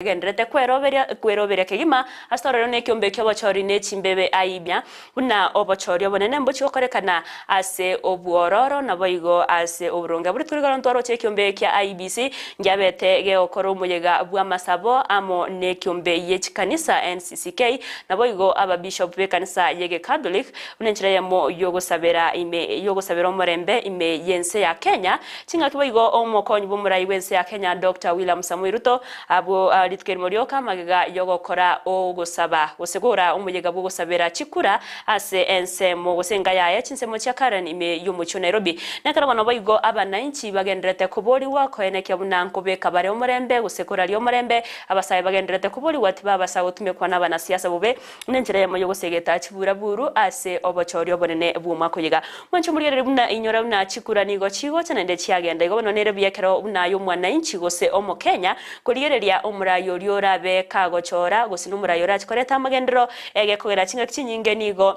Gendererete kweroberia kweroberia kegima ase ororo nekiombe ki'obochori ne chimbebe aimia, buna obochori obonene mbochie gokorekana ase obwororo naboigo ase oboronge. Buri torigoro ntwaroche ekiombe kia IEBC ngiabete gegokora omoyega bw'amasabo amo nekiombe ye chikanisa NCCK naboigo ababishop b'ekanisa y'egecatholic buna enchera eyemo yogosabera ime yogosabera omorembe ime y'ense ya Kenya. Chingaki boigo omokonyi bw'omorai bw'ense ya Kenya Doctor William Samoei Ruto Abwo rituko erimo rioka amagega y'ogokora ogosaba, gose gora omoyega bw'ogosabera chikura ase ensemo gose enga yaye chinsemo chia Karen ime y'omochie o Nairobi. Nekero bono boigo abananchi bagendererete koborigwa koenekia buna nkobeka bare omorembe gose koraria omorembe, abasae bagendererete koborigwa tibabasa gotumekwa nabanasiasa bobe Nenchera eyemo y'ogosegeta chiburaburu ase obochori obonene bw'omwaka oyo iga. Mwanche omorigererie buna inyora buna chikura nigo chigocha naende chiagenda. Igo bono nere buya ekero buna aye omwananchi gose omokenya korigereria omorai oria orabe kagochora gose nomorai orache koreta amagenderero egekogera chingaki chinyinge nigo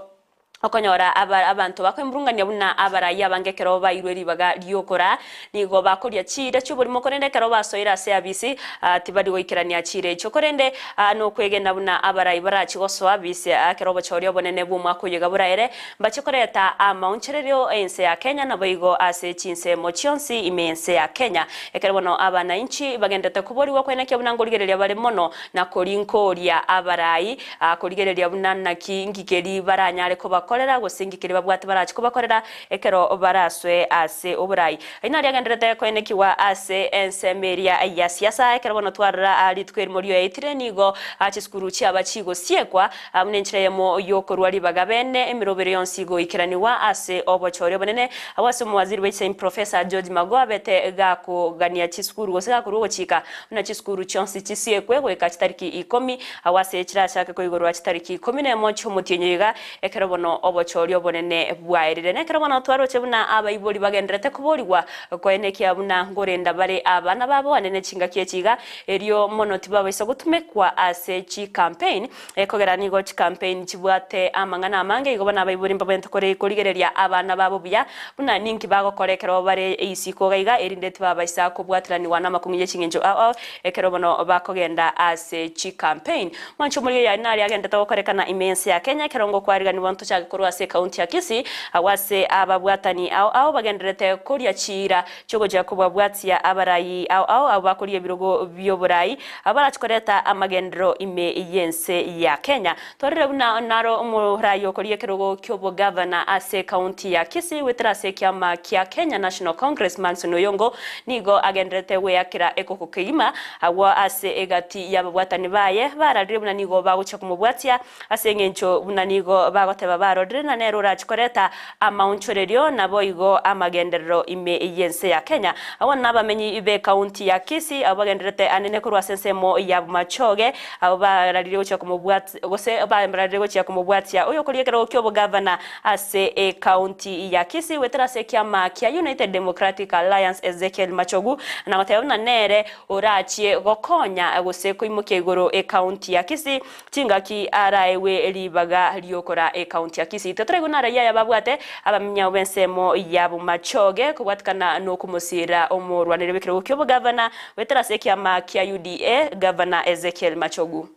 okonyora abanto bakoimurungania buna abarai abange ekero bairwe ribaga ri'okoraa, nigo bakoria chiira chi'oborimo, korende ekero basoire ase abisi, tibari goikerania chiira echio. Korende nokwegena buna abarai barachie gosoa abisi ekero obochori obonene bw'omwaka oyo iga boraere, mbachie koreta amaonchorerio ense ya Kenya naboigo ase chinsemo chionsi ime y'ense ya Kenya. Ekero bono abanainchi bagenderete koborigwa koenekia buna nkorigereria bare mono na korinkoria abarai, Korigereria buna naki ngikeri baranyare kobakorera, gose ngikeri babwate barache kobakorera ekero barasoe ase oborai. Ayio nario agendererete koenekigwa ase ensemo eria ya siasa. Ekero bono twarora aa rituko erimo rioetire nigo chisukuru chiaba chigosiekwa buna enchera eyemo y'okorua ribaga bene emerobero yonsi goikeranigwa ase obochori obonene. Abwo ase omowaziri bwe chisemi Professor George Magoha abete gakogania chisukuru gose gakorua ogochika buna chisukuru chionsi chisiekwe goika chitariki ikomi Agwo ase chirachake koigorwa chitariki ikomi nemo chi'omotienyi iga, ekero bono obochori obonene bwaerire. Na ekero bono twaroche buna abaibori bagendererete koborigwa koenekia buna nkorenda bare abana babo anene chingaki echi iga, erio mono tibabaisa gotumekwa ase chicampaign, ekogera nigo chicampaign chibwate amang'ana amange, igo bono abaibori mbabwenerete kore korigereria abana babo buya buna ninki bagokora ekero bare isiko iga iga, erinde tibabaisa kobwateraniwa namakong'u ye ching'encho ao ao. Ekero bono bakogenda ase chicampaign, mwanche omorigereria aria naria agendete gokorekana ime y'ense ya Kenya ekero ngokwariganigwa ntochake korwa ase ecounty ya Kisii agwo ase ababwatani ao ao bagendererete koria chiira chiogochia kobabwatia abarai ao ao abwo bakoria ebirogo bioborai abwo barachi koreta amagenderero ime y'ense ya Kenya. Twarorire buna naro omorai okoria ekerogo ki'obogavana ase ecounty ya Kisii goetera ase ekiama kia Kenya National Congress Manson Oyongo nigo agendererete gweakera ekoko kegima agwo ase egati y'ababwatani baye bararire buna nigo bagochia komobwatia ase eng'encho buna nigo bagoteba barorire na nere orache koreta amaonchorerio naboigo amagenderero ime y'ense ya Kenya. Abwo nabamenyi b'ecounty ya Kisii abwo bagendererete anene korwa ase ensemo ya Bomachoge Abwo bararire gochia komobwatia, gose bararire gochia komobwatia oyokoria ekerogo ki'obogavana ase ecounty ya Kisii goetera ase ekiama kia United Democratic Alliance Ezekiel Machogu na goteba buna nere orachie gokonya gose koimokia igoro ecounty ya Kisii chingaki araegwe ribaga riokora ecounty ya Kisii. Totoraigwe naraia aya babwate abamenyao b'ensemo ya Bomachoge kobwatikana nokomosiira omorwaneri bw'ekerogo ki'obogavana Goetera ase ekiama kia UDA, Gavana Ezekiel Machogu.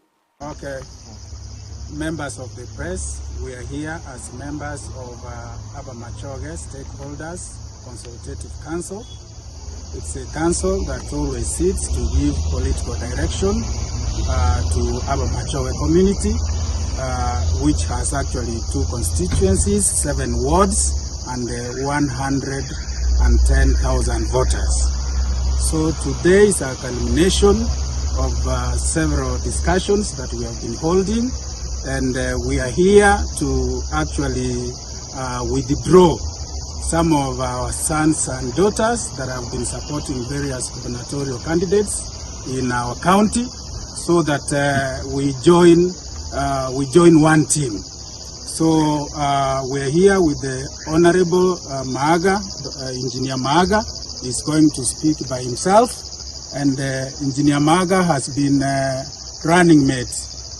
Okay, members of the press, we are here as members of uh, Abamachoge Stakeholders Consultative Council. It's a council that always sits to give political direction uh, to Abamachoge community, uh, which has actually two constituencies, seven wards, and uh, 110,000 voters. So today is a culmination of uh, several discussions that we have been holding, and uh, we are here to actually uh, withdraw some of our sons and daughters that have been supporting various gubernatorial candidates in our county so that uh, we join uh, we join one team. So uh, we're here with the Honorable uh, Maaga, uh, Engineer Maaga is going to speak by himself. And uh, Engineer Maaga has been uh, running mate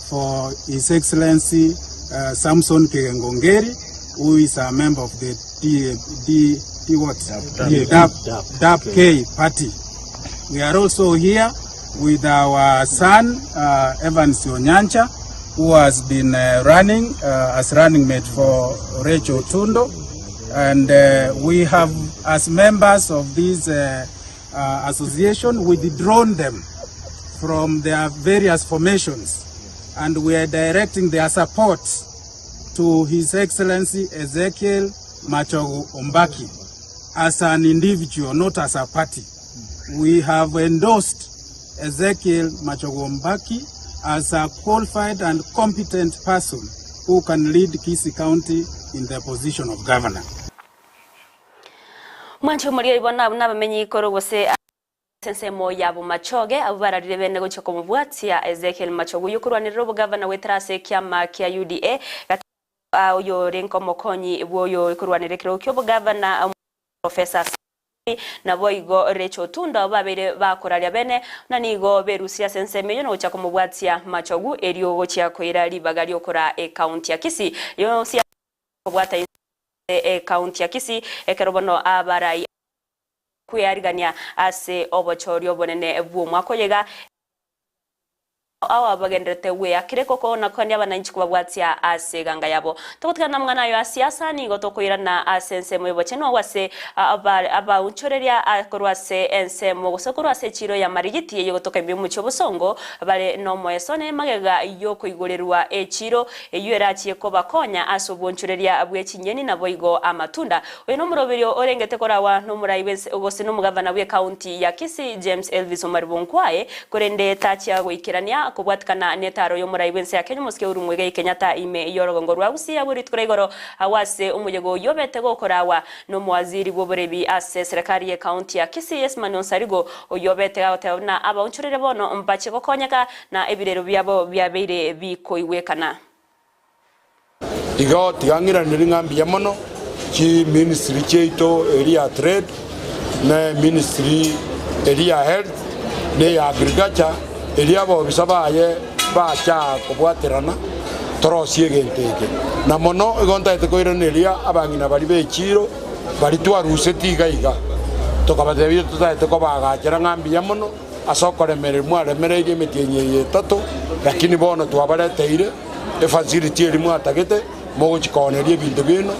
for His Excellency uh, Samson Kigengo Ngeri, who is a member of the D, D, D what? DAP, DAP, DAP K party. We are also here with our son Evans Onyancha who has been running as running mate for Rachel Otundo and we have as members of this association withdrawn them from their various formations and we are directing their support to His Excellency Ezekiel Machogu Ombaki as an individual, not as a party. We have endorsed Ezekiel Machogu Ombaki as a qualified and competent person who can lead Kisii County in the position of governor. Mwanche omoria bono abwo nabamenyi igoro gose ase ensemo ya bomachoge, abwo bararire bene gochia komobwatia Ezekiel Machogu oyio okorwanerera obogavana goetera ase ekiama kia UDA gati oyorenge omokonyi bw'oyo okorwanerera ekerogo ki'obogavana Professor Naboigo Rachel Otundo abwo babeire bakoraria bene, buna nigo berusia ase ensemo eyio na gochia komobwatia Machogu erio gochia koira ribaga riokoraa ecounty ya Kisii yonsi kobwata inse ecounty ya Kisii ekero bono abarai kwearigania ase obochori obonene bw'omwaka oyo iga. Ao abagenderete gweakera ekoko na koenia abananchi kobabwatia ase eganga yabo. Togotigana namang'ana ayo a siasa, nigo tokoirana ase ensemo y'obochenu agwo ase abaonchoreria korwa ase ensemo gose korwa ase echiiro ya Marigiti eyio gotoka ime y'omochie obosongo bare nomoeso ne magega y'okoigorerwa echiiro eyio erachie kobakonya ase obonchoreria bwe chinyeni naboigo amatunda. Oyo nomoroberio orengete koragwa nomorai bwense gose nomogavana bw'ecounty ya Kisii James Elvis Omari Bonkwae Korende tachia goikerania kobwatikana netaaro y'omorai bw'ense ya Kenya omosike Uhuru Muigai Kenyatta ime y'orogongo rwa Gusii agwo rituko ria igoro agwo ase omoyega oyio obete gokoragwa nomowaziri bw'oborebi ase eserekari y'ecounty ya Kisii Esmani Onsarigo oyio obete gagoteba buna abaonchorere bono mbache gokonyeka na ebirero biabo biabeire bikoigwekana. Igo tiga ng'iraneri ng'a mbuya mono chi ministry chiaito eria ya trade, na eministry eria ya health, na eya agriculture, eria abobisa baye bacha kobwaterana torosie egento eke. Na mono igo ntagete koiraneria abang'ina baria be echiro baria twaruseti iga iga, tokabatebia totagete kobaagachera ng'a mbuya mono ase okoremereria mwaremereirie emetienyi eye etato, lakini bono twabareteire Efacility eria mwatagete, mogochia kooneria ebinto biaino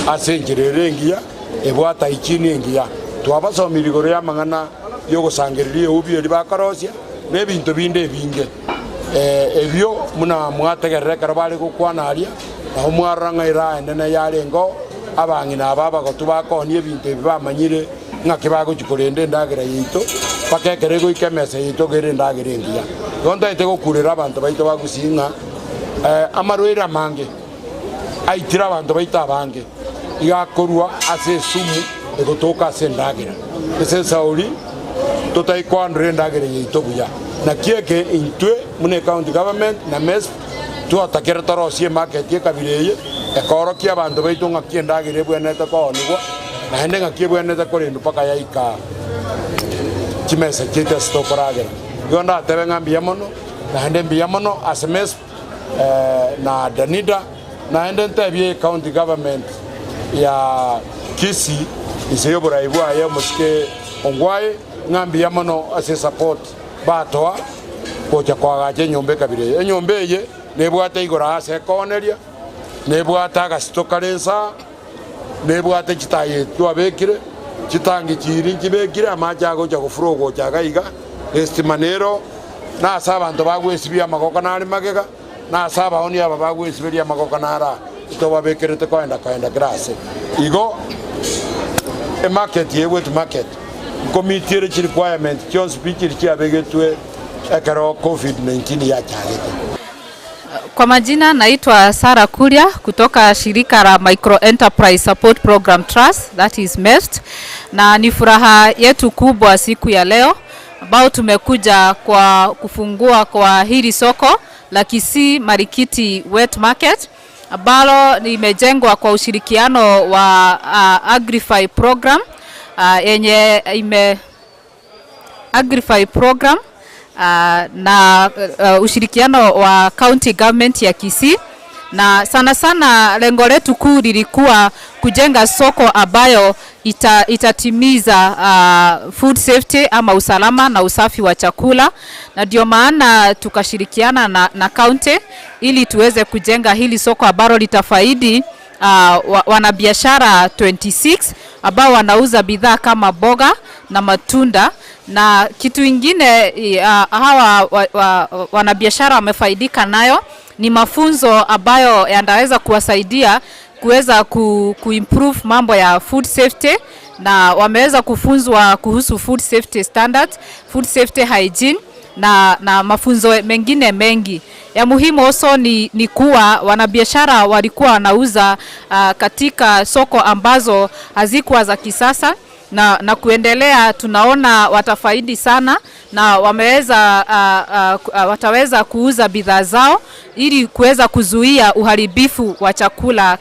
ase enchera ere engiya, ebwate hygiene engiya. Twabasomirie igoro y'amang'ana y'ogosangereria eubi eria bakorosia, na ebinto binde ebinge. Ebio buna mwategerera ekero bare gokwana aria, nabo mwarora ng'a eraha enene yarengeo, abang'ina aba abagotu bakoonia ebinto ebi bamanyire ng'aki bagochia korenda endagera yaito, mpaka ekero egoika emesa yaito iga ere endagera engiya. Igo ntagete gokurera abanto baito ba Gusii ng'a amarwaire amange aitire abanto baito abange, iga akorwa ase esumu egotoka ase endagera. Ase esauri totari koandora endagera yaito buya. Naki eke intwe buna ecounty government na MESP twatakire torosie emarket ekabira eye ekoorokia abanto baito ng'aki endagera ebwenerete koonigwa naende ng'aki ebwenerete korendwa mpaka yaika chimesa chiaito ase tokoragera. Igo ndatebe ng'a mbuya mono naende mbuya mono ase MESP na Danida naende ntebie ecounty government ya Kisii inse y'oborai bwaye omosike Ongwae ng'a mbuya mono ase esupport batoa gocha koagacha enyomba ekabira eye. Enyomba eye nebwate igoro aase ekooneria, nebwate agasito kare insaa, nebwate chitayi twabekire, chitangi chiiri nchibekire, amache agocha goflow gocha iga iga, estima nero, na ase abanto bagwesibia amagoko nare magega, na ase abaonia aba bagwesiberia amagoko naro aa, ntobabekerete koenda koenda kera ase. Igo emarket eye wet market nkomeet ere chirequirement chionsi pi chiri chiabegetwe ekero covid 19 yachagete. Kwa majina naitwa Sarah Kuria kutoka shirika la Micro Enterprise Support Program Trust, that is MEST, na ni furaha yetu kubwa siku ya leo ambao tumekuja kwa kufungua kwa hili soko la Kisii Marikiti Wet Market ambalo limejengwa kwa ushirikiano wa Agrify program yenye ime Agrify program na ushirikiano wa county government ya Kisii na sana sana lengo letu kuu lilikuwa kujenga soko ambayo ita, itatimiza food safety ama usalama na usafi wa chakula, na ndio maana tukashirikiana na county ili tuweze kujenga hili soko ambalo litafaidi wanabiashara 26 ambao wanauza bidhaa kama mboga na matunda. Na kitu ingine hawa wanabiashara wamefaidika nayo ni mafunzo ambayo yanaweza kuwasaidia kuweza kuimprove mambo ya food safety, na wameweza kufunzwa kuhusu food safety standards, food safety hygiene na mafunzo mengine mengi. Ya muhimu also ni kuwa wanabiashara walikuwa wanauza katika soko ambazo hazikuwa za kisasa na kuendelea tunaona watafaidi sana na wataweza kuuza bidhaa zao ili kuweza kuzuia uharibifu wa chakula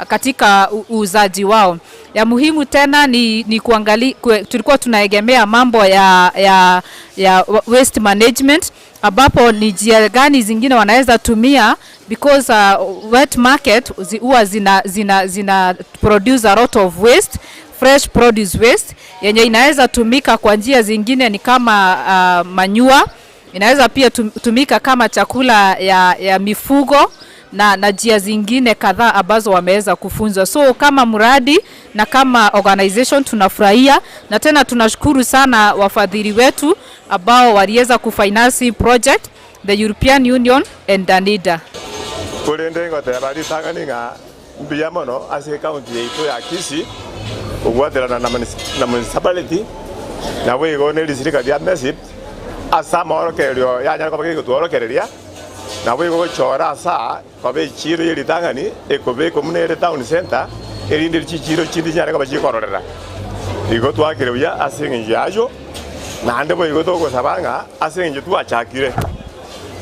katika uuzaji wao. Ya muhimu tena ni kuangali, tulikuwa tunaegemea mambo ya waste management, ambapo ni njia gani zingine wanaweza tumia because wet market huwa zina produce a lot of waste, fresh produce waste yenye inaweza tumika kwa njia zingine ni kama manure, inaweza pia tumika kama chakula ya mifugo na njia zingine kadhaa ambazo wameweza kufunzwa. So kama mradi na kama organization tunafurahia na tena tunashukuru sana wafadhili wetu ambao waliweza kufinance project, the European Union and Danida. Korende ngoteba ritang'ani ng'a mbuya mono ase ekaunti yaito ya Kisii kogwaterana na municipality nabo igo na erisirika ria MESIP ase amaorokererio yanyare koba gegotworokereria nabo igo gochora asa koba echiro ya eritang'ani ekobekwa buna ere town center erinde chichiro chinde chinyare koba chikororera igo twakire buya ase eng'encho yayo naende bo igo togosaba ng'a ase eng'encho twachakire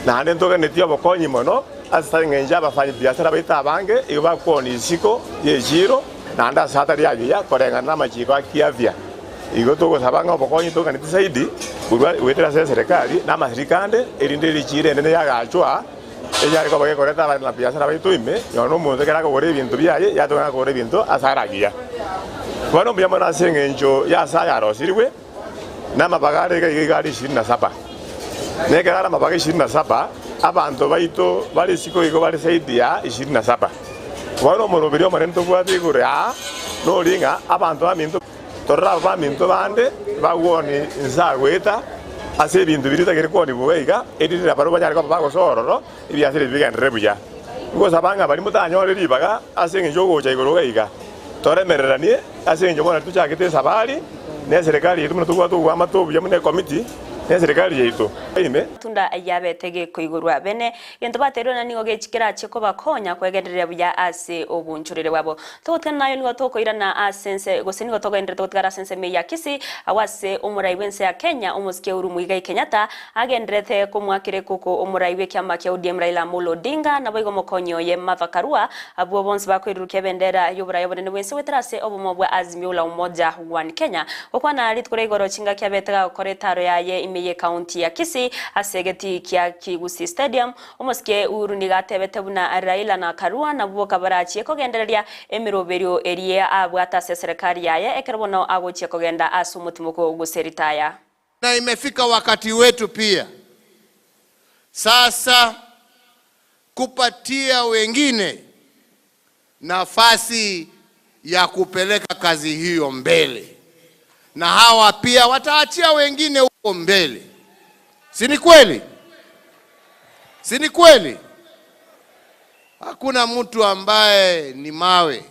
naende ntoganetie obokonyi mono ase eng'encho abafanyi biashara baito abange igo bakwona isiko ya echiro naende ase atari agiya koreng'ana na amachiko a kiafya igo togosaba ng'a obokonyi toganetie zaidi korwa goetera ase eserikali na amasirika ande erinde erichiro enene yagachwa eyare koba gekoreta abanabiashara baito ime nonye omonto ekero akogora ebinto biaye yatogana kogora ebinto ase aragiya. Bono mbuya mono ase eng'encho ya ase ayarosirwe na amabaga are iga iga iga are ishirini na saba. Na ekero are amabaga ishirini na saba, abanto baito bare isiko igo bare zaidi ya ishirini na saba. Bono omoroberi omonene tobwate igoro aa nori ng'a abanto baminto torore aba baminto bande bagwoni inse agoeta ase ebinto biria bitagere kwonigwa iga iga, erinde nabarabwo banyare koba bagosoa ororo, ebiasara ebi bigenderere buya. Ngosaba ng'a baria motanyore ribaga ase engencho ogocha igoro iga iga, toremereranie ase engencho bono tochagete esabari na eserekari yaito buna tobwate oboamate obuya buna ekomiti na eserekari yaito ime. Tunda yabete gekoigorwa bene gento bateirwe na nigo kerachie kobakonya kwegendereria buya ase obonchorere bwabo. Togotigana nayo nigo tokoirana ase ense gose nigo togenderete gotigara ase ensemo eye ya Kisii agwo ase omorai bw'ense ya Kenya omosike Uhuru Muigai Kenyatta agenderete komoakera ekoko omorai bw'ekiama kia ODM Raila Amolo Odinga naboigo omokonyi oye Martha Karua abwo bonsi bakoirurukia ebendera y'oborai obonene bw'ense goetera ase obomo bwa Azimio la Umoja One Kenya. Gokwana rituko ria igoro chingaki abete gagokora etaro yaye ime y'ecounty ya Kisii ase egetii kia Kigusii Stadium, omosike Uhuru nigo atebete buna Raila na Karua nabwo boka barachie kogendereria emeroberio eria abwate ase eserekari yaye ekero bono agochia kogenda ase omotimoko gose ritaya. Na imefika wakati wetu pia sasa kupatia wengine nafasi ya kupeleka kazi hiyo mbele, na hawa pia wataachia wengine huko mbele. Si ni kweli? Si ni kweli? Hakuna mtu ambaye ni mawe.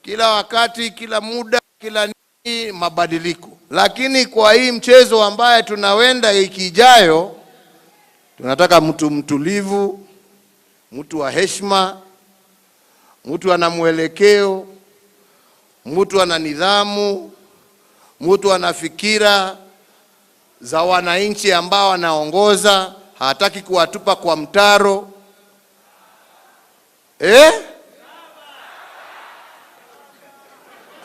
Kila wakati, kila muda, kila nini, mabadiliko. Lakini kwa hii mchezo ambaye tunawenda wiki ijayo, tunataka mtu mtulivu, mtu wa heshima, mtu ana mwelekeo, mtu ana nidhamu, mtu ana fikira za wananchi ambao anaongoza, hataki kuwatupa kwa mtaro.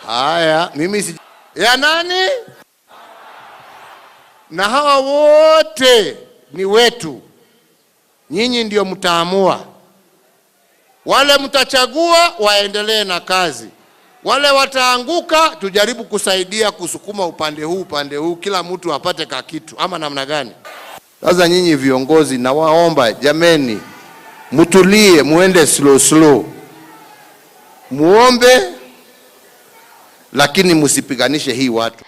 Haya, mimi si ya nani? Na hawa wote ni wetu. Nyinyi ndio mtaamua. Wale mtachagua waendelee na kazi. Wale wataanguka, tujaribu kusaidia kusukuma upande huu upande huu, kila mtu apate kakitu, ama namna gani? Sasa nyinyi viongozi, nawaomba jameni, mtulie, muende slow slow, muombe, lakini msipiganishe hii watu.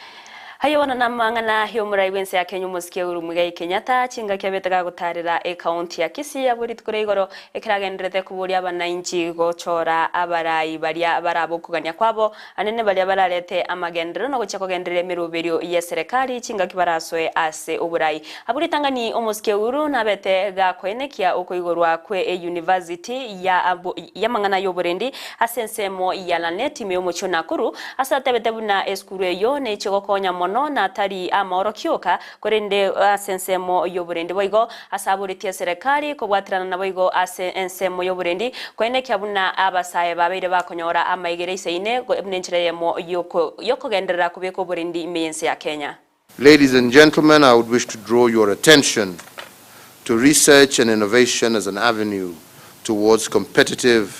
Aye bono namang'ana y'omorai bw'ense ya Kenya omosike Uhuru Muigai Kenyatta, chingaki abete gagotaarera ecounty ya Kisii abwo rituko ria igoro ekero agendererete koboria abanainchi gochora abarai baria barabe okogania kwabo anene baria bararete amagenderero na gochia kogendereria emeroberio y'eserekari chingaki barasoe ase oborai. Abwo ritang'ani omosike Uhuru nabete gakoenekia okoigorwa kwe eyunivasiti ya y'amang'ana y'oborendi ase ensemo ya Lanet ime y'omochie o Nakuru, ase atebete buna esukuru eyio nechie gokonya mono na tari amaorokio oka, korende ase ensemo y'oborendi boigo ase aboretie eserekari kobwaterana naboigo ase ensemo y'oborendi koenekia buna abasae babeire bakonyora amaegere aisaine buna enchera eyemo y'okogenderera kobeka oborendi ime y'ense ya Kenya. Ladies and gentlemen, I would wish to draw your attention to research and innovation as an avenue towards competitive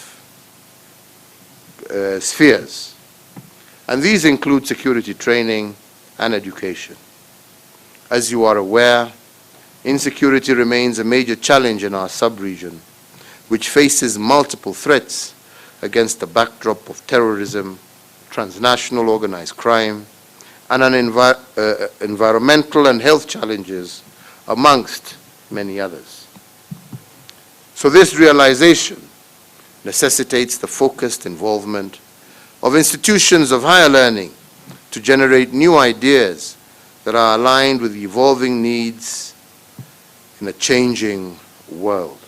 uh, spheres. And these include security training and education. As you are aware, insecurity remains a major challenge in our sub-region, which faces multiple threats against the backdrop of terrorism, transnational organized crime, and an envi uh, uh, environmental and health challenges, amongst many others. So this realization necessitates the focused involvement of institutions of higher learning to generate new ideas that are aligned with the evolving needs in a changing world.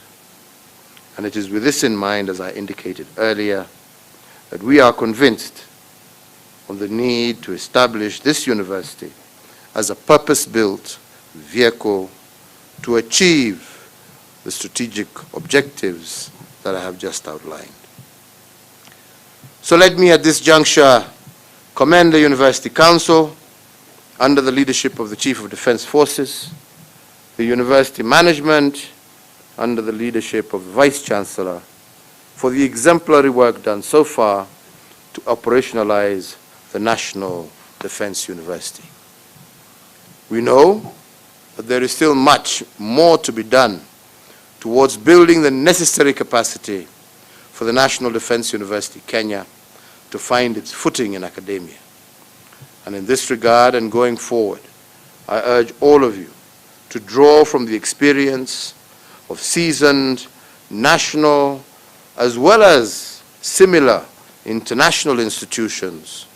And it is with this in mind, as I indicated earlier, that we are convinced on the need to establish this university as a purpose-built vehicle to achieve the strategic objectives that I have just outlined. So let me at this juncture commend the University Council under the leadership of the Chief of Defense Forces, the University Management under the leadership of the Vice Chancellor for the exemplary work done so far to operationalize the National Defense University. We know that there is still much more to be done towards building the necessary capacity for the National Defense University Kenya to find its footing in academia. And in this regard and going forward, I urge all of you to draw from the experience of seasoned national as well as similar international institutions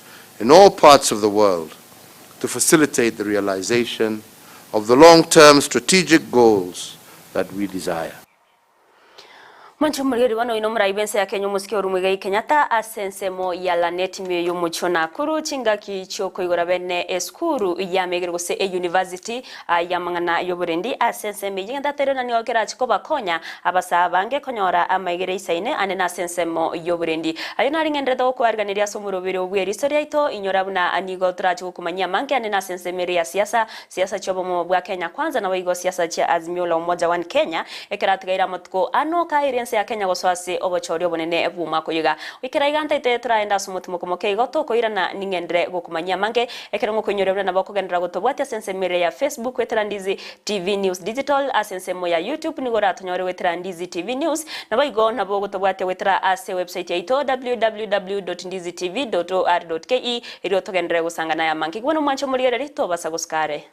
in all parts of the world to facilitate the realization of the long-term strategic goals that we desire. Mwanche omorweri bono oino omorai bw'ense ya Kenya omosike Uhuru Muigai Kenyatta ase ensemo ya Lanet ime y'omochie o Nakuru chingaki chiokoigora bene esukuru y'amegere gose eyunivasiti y'amang'ana y'oborendi ase ensemo eyio egento ateire na nigo kerache kobakonya abasaa abange konyora amaegere aisaine ande nase ensemo y'oborendi. Ayio nare ng'enderete gokoariganeria ase omoroberi bw'eriso riaito inyora buna nigo torache gokomanyia amange ande nase ensemo ere ya siasa Siasa chi'obomo bwa Kenya Kwanza naboigo siasa chia Azimio la Umoja One Kenya ekero atigaire amatuko ano kaeire ense ya Kenya gosoa ase obochori obonene bw'omwaka oyo iga. Goikera iga ntaete toraende ase omotimoko moke igo tokoirana ning'endere gokomanyia amange ekero ngokoinyoria buna nabo okogenderera gotobwatia ase ensemo ere ya Facebook goetera Ndizi TV News Digital ase ensemo ya YouTube nigo oratonyore goetera Ndizi TV News naboigo nabo ogotobwatia goetera ase website yaito www.ndizitv.or.ke Erio togenderere gosangana aya amange. Bono mwanche omorigereria, tobasa gosuka are.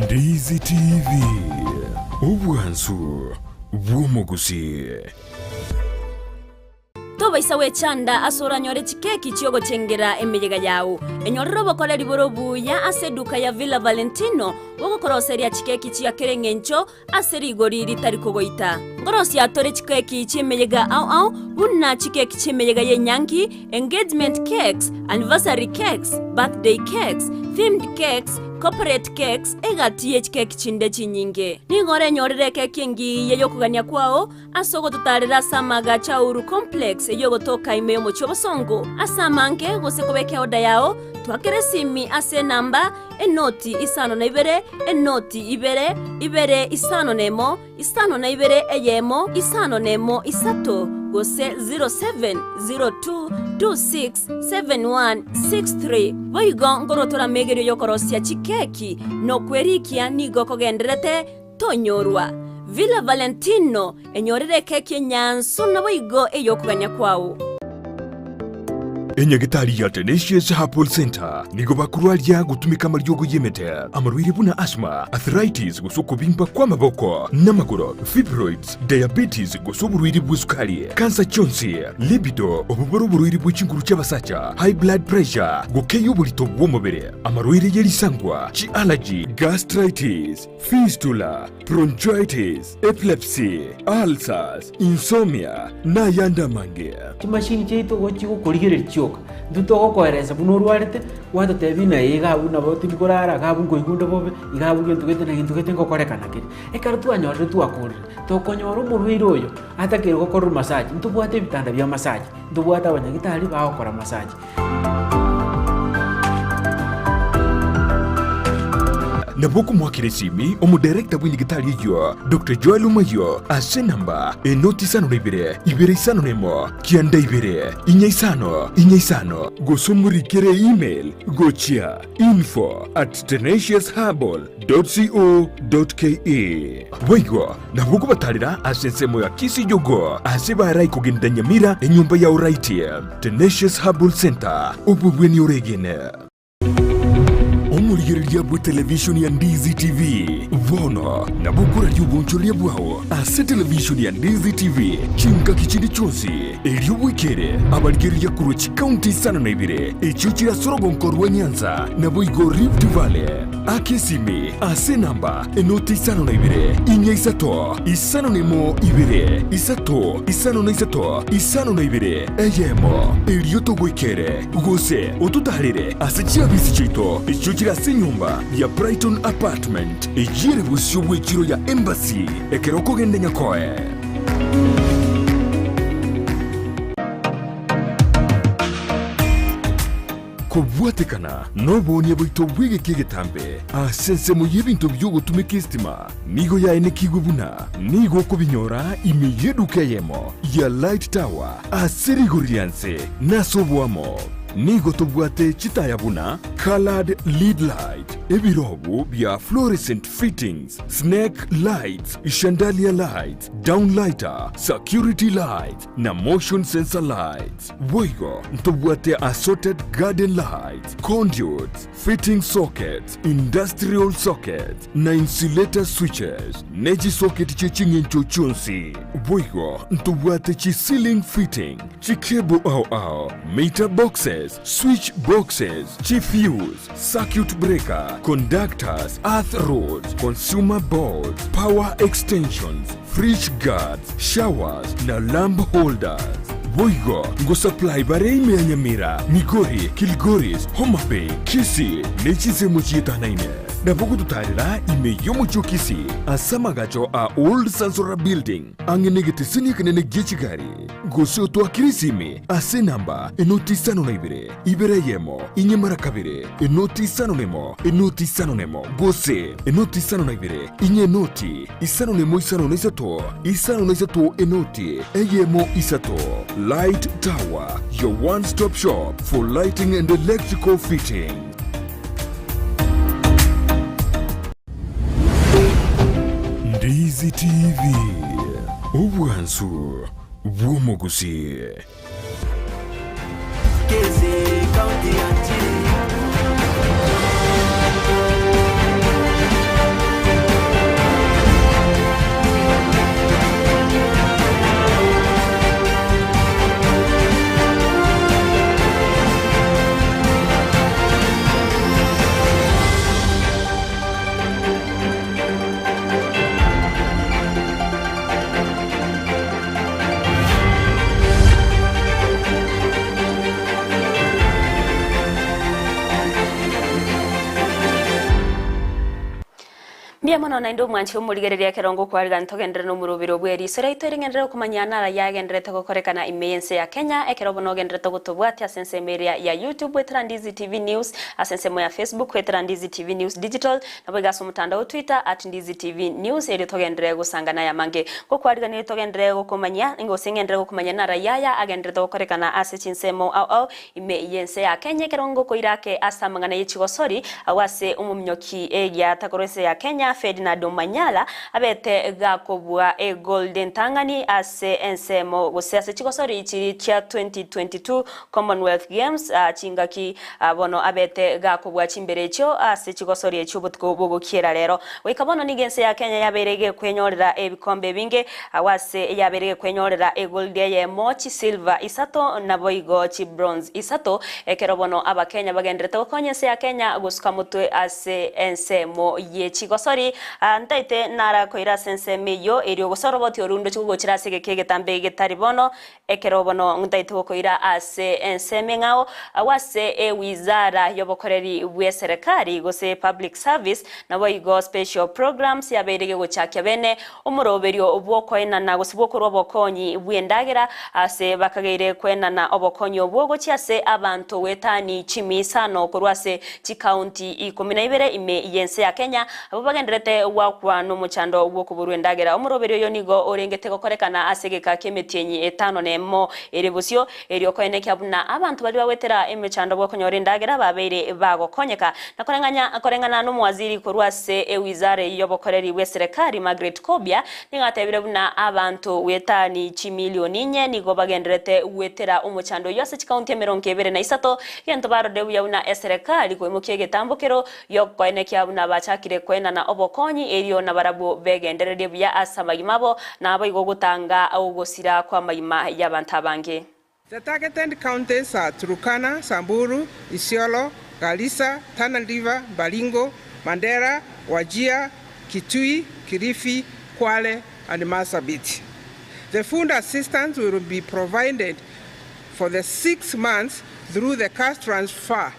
Ndizi TV, obwansu bw'omogusii. Tobaisa gwechanda ase oranyore chikeki chi'ogochengera emeyega yao. Enyorere obokoreri bore obuya ase eduka ya Villa Valentino bogokoroseria chikeki chia kera engencho ase rigori ritari kogoita. Nkorosia tore chikeki chi'emeyega ao ao buna chikeki chi'emeyega y'enyangi, engagement cakes, anniversary cakes, birthday cakes, themed cakes, corporate cakes, egati ye chikeki chinde chinyinge. Nigo orenyorere ekeki engiya y'okogania kwao Ase ogototaarera ase amaagacho a Uhuru Complex eyio ogotoka ime y'omochie obosongo ase amange gose kobeka eoda yao, twakere esimi ase enamba, enoti isano na ibere, enoti ibere, ibere isano na emo, isano na ibere eyemo, isano na emo isato, gose 0702267163. Boigo nkorwa tore amegerio y'okorosia chikeki na okwerikia nigo kogendererete Tonyorwa. Villa Valentino, enyorere ekeki enyansu naboigo ey'okogania kwao. Enyagitari ya Tenacious Herbal Centre nigo bakorwaria gotumeka amariogo y'emete, amarwaire buna asthma, arthritis gose okobimba kw'amaboko n'amagoro, fibroids, diabetes gose oborwaire bw'esukari, kansa chionsi, libido, obwo bore oborwaire bwe chinguru chi'abasacha, high blood pressure, gokeyia oborito bw'omobere, amarwaire ye risangwa, chi'allergy, gastritis, Fistula, bronchitis, epilepsy, ulcers, insomnia, na ayande amange. Chimashini chiaito igo chigokorigereria chioka, intwe togokoeresa buna orwarete, gwatotebia ng'a ee iga abwo nabo tindi korara, iga abwo nkoigwa onde bobe, iga abwo gento gete na gento gete ngokorekana kere. Ekero twanyorire twakorire, tokonyora omorwaire oyo atakeire gokorerwa massage, ntobwate ebitanda bia massage, ntobwate abanyagitari bagokora massage. Nabo okomoakera esimi omodarekta bw'enyagitari eyio, Doctor Joel Omayio, ase enamba enoti isano na ibere, ibere isano na emo, kianda ibere, inya isano, inya isano, gose omorikere email gochia info at tenaciousherbal dot co dot ke. Boigo nabo okobatarera ase ensemo ya Kisii Jogoo ase barai kogenda Nyamira enyomba ya Oraiti. Tenacious Herbal Center, obobweni oregene. Omorigereria bwe televishoni ya Ndizi TV bono nabo okoraria obonchoreria bwao ase televishoni ya Ndizi TV chingaki chinde chionsi, erio bwekere abarigereria korwa chikaunti isano na ibere echio chire ase orogonko rwa Nyanza naboigo Rift Valley. Aka esimi ase enamba enoti isano na ibere, inya isato, isano na emo ibere, isato, isano na isato, isano na ibere, eyemo, erio togoikere, gose ototaarere ase chiabisi chiaito echio chire ase enyomba ya Brighton Apartment, eyio ere bosio bw'echiro ya Embassy, ekero okogenda Nyakoe. Kobwatekana noboonia bwaito bw'egeka egetambe ase ensemo y'ebinto bi'ogotumeka esitima nigo yaenekigwe buna nigo okobinyora ime y'eduka eyemo ya Light Tower ase rigori ria nse na ase oboamo. Nigo tobwate chitaya buna coloured lead light, ebirobu bia fluorescent fittings, snake lights, chandelier lights, downlighter, security lights na motion sensor lights. Boigo ntobwate assorted garden lights, conduits, fitting sockets, industrial sockets, na insulator switches, ne chisocket chie ching'encho chionsi. Boigo ntobwate chi ceiling fitting, chi cable ao ao, meter boxes, switch boxes, chi fuse, circuit breaker, conductors, earth rods, consumer boards, power extensions, Fridge guards, showers na lamp holders. Boigo ngosupply bare ime ya Nyamira, Migori, Kilgoris, Homa Bay, Kisii ne chinsemo chietanaine. Nabo gototarera ime y'omochie o Kisii ase amagacho a Old Sansora Building ang'e negeteseni ekenene gie chigari. Gose otwakere esimi ase enamba enoti isano na ibere, ibere eyemo, inye mara kabere, enoti isano nemo, enoti isano nemo, gose enoti isano na ibere, inye enoti isano nemo isano na isato, isano na isato enoti eyemo isato. Light Tower, your one stop shop for lighting and electrical fitting. Ndizi TV, obwansu bw'omogusii. Mbuya mono naende omwanchi omorigereria ekero ngokwariga ntogenderere nomorobero bwe eriso riaito ering'enderere okomanya nara yagendererete gokorekana ime y'ense ya Kenya ekero bono ogendererete gotobwatia ase ensemo eria ya YouTube goetera Ndizi TV News ase ensemo ya Facebook goetera Ndizi TV News Digital Naboigo ase omotandao o Twitter, at Ndizi TV News, erio togenderere gosangana aya amange. Ngokwariganirie togenderere gokomanyia, gose ng'enderere gokomanyia naraia aya agendererete gokorekana ase chinsemo ao ao ime y'ense ya Kenya ekero ngokoira ake ase amang'ana ye chigosori agwo ase omominyoki egiata korwa ense ya Kenya Ferdinand Omanyala abete gakobua egold entang'ani ase ensemo gose ase chigosori chiri chia 2022 Commonwealth Games chingaki bono abete gakobua chimbere echio ase chigosori echio obotuko bogokiera rero. Goika bono nigo ense ya Kenya yabeire gekwenyorera ebikombe ebinge, agwo ase yabeire gekwenyorera egoldi eyemo, chisilver isato naboigo chibronze isato, ekero bono abakenya bagendererete gokonya ense ya Kenya gosuka motwe ase ensemo ye chigosori. Ntaete narakoire ase ensemo eyio, erio gose oroboti oru ndoche gogochera ase egeka egetambe getari bono, Ekero bono ntaete gokoira ase ensemo eng'ao, agwo ase ewizara y'obokoreri bw'eserekari gose Public Service, naboigo Special Programs yabeire gegochakia bene omoroberio bw'okoenana gose bw'okorwa obokonyi bw'endagera ase bakageire koenana obokonyi obwo gochia ase abanto goetani chimi isano korwa ase chikaunti ikomi na ibere ime y'ense ya Kenya abwo bagendererete goakwa nomochando bw'okoborwa endagera. Omoroberio oyo nigo orengete gokorekana ase egeka ki'emetienyi etano nemo ere bosio, erio koenekia buna abanto baria bagwetera emechando bw'okonyora endagera babeire bagokonyeka. Na koreng'anya koreng'ana nomowaziri korwa ase ewizara eyio y'obokoreri bw'eserekari Margaret Kobia nigo atebire buna abanto goetani chimilioni inye nigo bagendererete gwetera omochando oyio ase chikaunti emerongo ebere na isato, egento barorire buya buna eserekari koimokia egetambokero Y'okoenekia buna bachakire koenana obokonyi, erio nabarabwo begendererie buya ase amagima abo, naboigo gotanga ogosira kw'amagima y'abanto abange. The targeted counties are Turkana, Samburu, Isiolo, Garissa, Tana River, Baringo, Mandera, Wajir, Kitui, Kilifi, Kwale and Marsabit. The food assistance will be provided for the 6 months through the cash transfer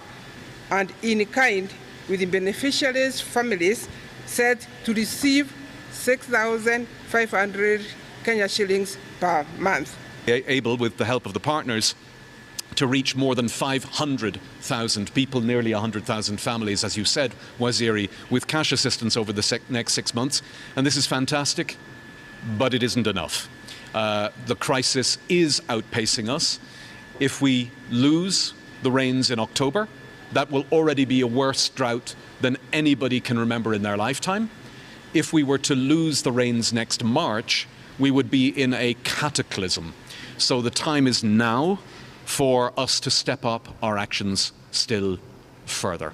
and in kind with the beneficiaries' families set to receive 6,500 Kenya shillings per month. Able, with the help of the partners, to reach more than 500,000 people, nearly 100,000 families, as you said, Waziri, with cash assistance over the next 6 months. And this is fantastic, but it isn't enough. The crisis is outpacing us. If we lose the rains in October, that will already be a worse drought than anybody can remember in their lifetime. If we were to lose the rains next March, we would be in a cataclysm. So the time is now for us to step up our actions still further.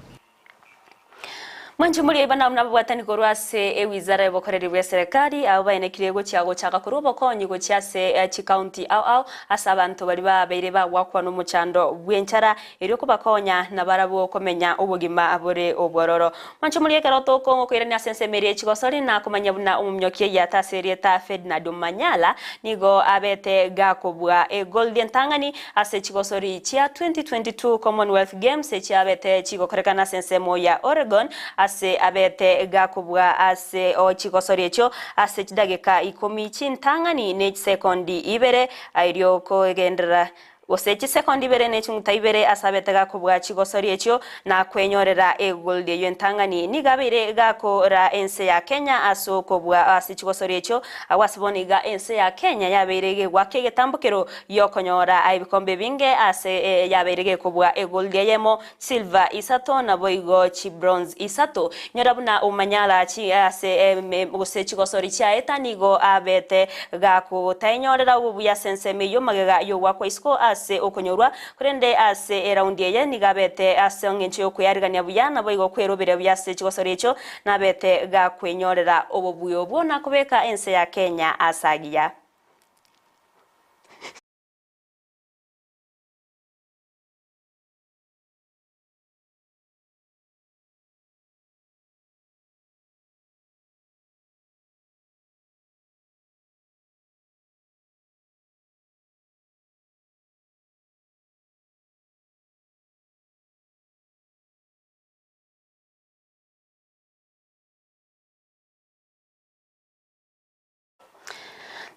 Mwanche muri eba nabwo nababwatani korwa ase ewizara y'obokoreri bwa eserekari abo baenekire gochia gochaka korwa obokonyi gochia ase eh, chikaunti ao ao ase abanto bari babeire bagwakwa nomochando bw'enchara erio kobakonya nabarabwo komenya obogima bore obwororo. Mwanche muri ekero tokongokoirania ase ensemo eria echigosori na komanya buna omominyoki eyata ase erieta Ferdinand Omanyala nigo abete gakobua egold entang'ani ase chigosori chia 2022 Commonwealth Games echiabete chigokorekana ase ensemo ya Oregon ase abete gakobua ase chigosori echio ase chidageka ikomi chintang'ani ne chisekondi ibere erio kogenderera gose chisekondi ibere ne ching'uta ibere ase abete gakobua chigosori echio na kwenyorera egold eyo entang'ani. Nigo abeire gakora ense ya Kenya ase okobua ase chigosori echio agwo ase bono iga ense ya Kenya yabeire gegwaka egetambokero giokonyora ebikombe ebinge ase yabeire gekobua egold eyemo, silver isato naboigo chibronze isato. Nyora buna Omanyala chi ase gose chigosori chiaeta nigo abete gakotaenyorera obobuya ase ensemo eyio magega yogwakwa isiko ase okonyorwa korende ase eraundi eye nigo abete ase eng'encho yokweyarigania buya naboigo kweroberia buya ase chigosori echio nabete gakwenyorera obobuya obwo na kobeka ense ya Kenya ase agiya.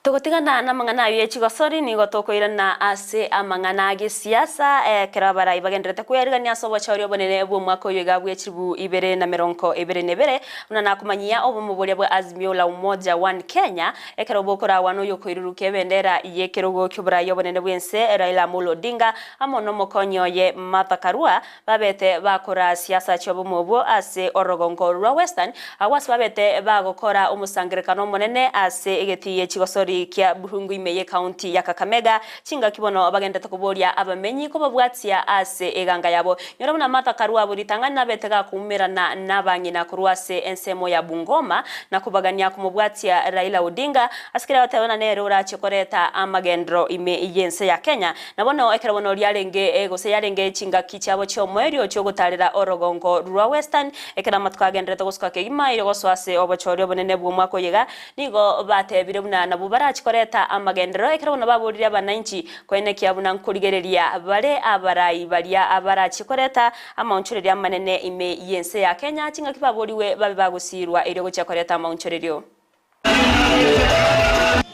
Togotigana namang'ana ayio ye chigosori, nigo tokoirana ase amang'ana a gesiasa, ekero abarai bagendererete kweyarigania ase obochori obonene bw'omwaka oyo iga bwe chilifu ibere na merongo ebere na ebere, buna nakomanyia obomo boria bwa Azimio la Umoja One Kenya, ekero bokoragwa noyokoirurukia ebendera y'ekerogo ki'oborai obonene bw'ense Raila Amolo Odinga amo nomokonyi oye Martha Karua, Babete bakora siasa chi'obomo obwo ase orogongo rwa Western, agwo ase babete bagokora omosangererekano omonene ase egetii gie chigosori kia Buhungu ime y'ecounty ya Kakamega, chingaki bono bagenderete koboria abamenyi kobabwatia ase eganga yabo. Nyora buna Martha Karua abwo ritang'ani nabete gakoumerana nabang'ina korwa ase ensemo ya Bungoma na kobagania komobwatia Raila Odinga ase kera goteba buna nere orache koreta amagenderero ime y'ense ya Kenya. Na bono ekero bono riarenge, gose yarenge chingaki chiabo chi'omoerio chi'ogotaarera orogongo rwa Western, ekero amatuko agenderete gosuka kegima erio gosoa ase obochori obonene bw'omwaka oyo iga, nigo batebire buna nabwo barachie koreta amagenderero, ekero bono baboririe abanainchi koenekia buna nkorigereria bare abarai baria abarachie koreta amaonchorerio amanene ime y'ense ya Kenya, chingaki baborigwe babe bagosiirwa erio gochia koreta amaonchorerio.